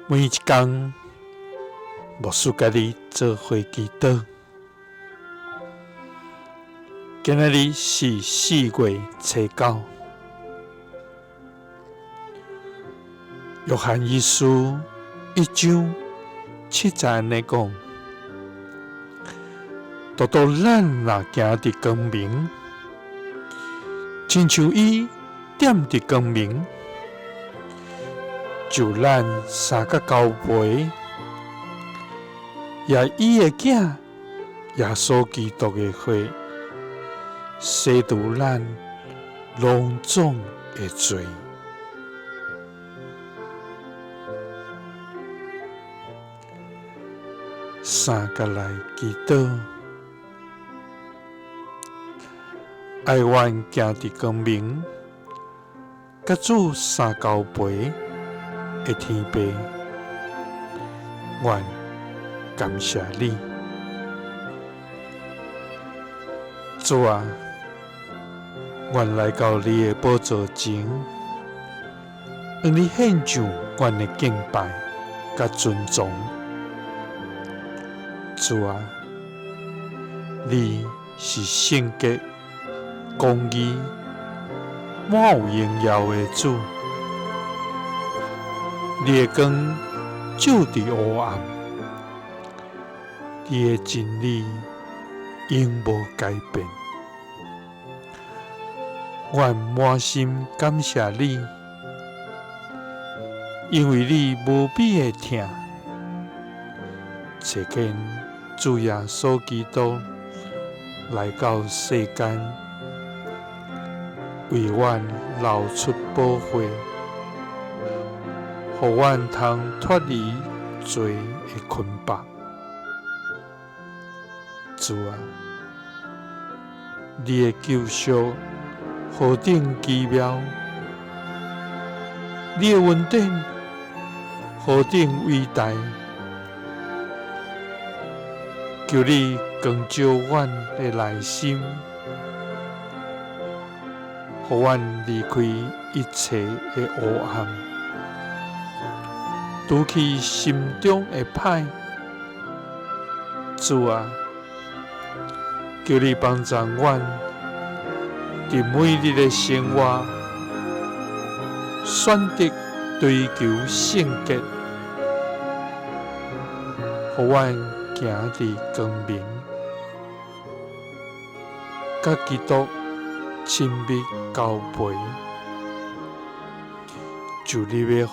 每一工，牧師佮你做伙祈禱。今仔日是4月初9，約翰一書1章7節按呢講：獨獨咱若行佇光明，親像伊踮佇光明，就咱三角交陪，也伊的囝耶穌基督的血，洗除咱攏總的罪。三角來祈禱，愛阮行佇光明，佮主三交陪的天父，阮感謝你，主啊，阮來到你的寶座前，向你獻上阮的敬拜佮尊崇。主啊，你是聖潔、公義、滿有榮耀的主，你的光照佇黑暗，你的真理永無改變。阮滿心感謝你，因為你無比的疼。差遣主耶穌基督來到世間，為阮流出寶血，予阮通脫離罪的捆綁。主啊，你的救贖何等奇妙，你的恩典何等偉大！求你光照阮的內心，予阮離開一切的黑暗，除去心中的歹。主啊，求你幫助阮，佇每日的生活，選擇追求聖潔，予阮行佇光明，佮基督親密交陪，就你欲予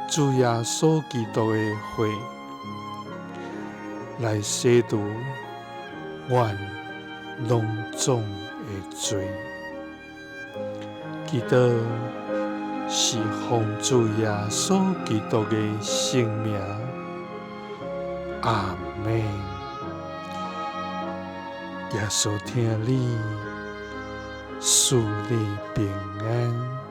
主耶穌基督的血來洗除阮攏總的罪。祈禱是奉主耶穌基督的聖名。阿們。耶穌疼你，賜你平安。